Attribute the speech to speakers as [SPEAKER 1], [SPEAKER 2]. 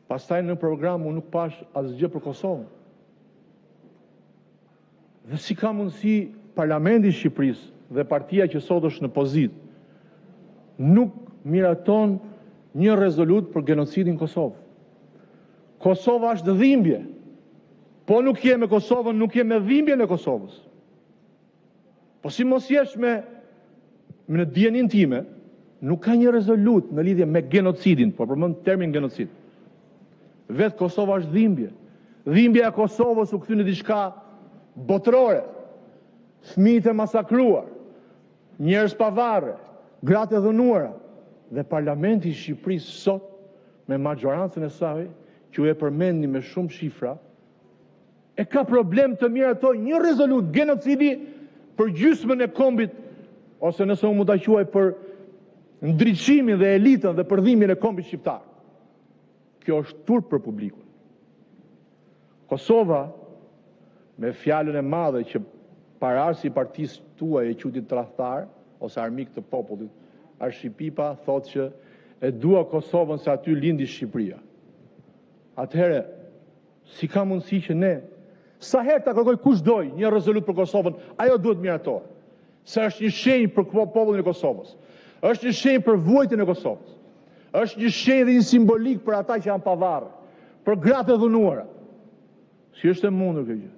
[SPEAKER 1] Pastaj në program unë nuk pashë asgjë për Kosovën. Dhe si ka mundësi Parlamenti i Shqipërisë dhe partia që sot është në pozitë nuk miraton një rezolutë për gjenocidin në Kosovë? Kosova është dhimbje. Po nuk je me Kosovën, nuk je me dhimbjen e Kosovës. Po si mos jesh me në dijeninë time, nuk ka një rezolutë në lidhje me gjenocidin, po përmend termin gjenocid. Vetë Kosova është dhimbje. Dhimbja e Kosovës u kthye në diçka botërore. Fëmijët e masakruar, njerëz pa varre, gratë e dhunuara dhe Parlamenti i Shqipërisë sot me maxhorancën e saj, që ju e përmendni me shumë shifra, e ka problem të miratojë një rezolutë gjenocidi për gjysmën e kombit, ose nëse unë mund ta quaj për ndriçimin dhe elitën dhe për dhimbjen e kombit shqiptar. Kjo është turp për publikun. Kosova, me fjalën e madhe që paraardhësi i partisë tuaj e quajti tradhtar ose armik të popullit, Arshi Pipa thotë që e dua Kosovën se aty lindi Shqipëria. Atëherë, si ka mundësi që ne, sa herë ta kërkojë kush do një rezolutë për Kosovën, ajo duhet të miratohet, se është një shenjë për popullin e Kosovës, është një shenjë për vuajtjen e Kosovës, është një shenjë dhe një simbolikë për ata që janë pa varre, për gratë e dhunuara. Si është e mundur kjo gjë?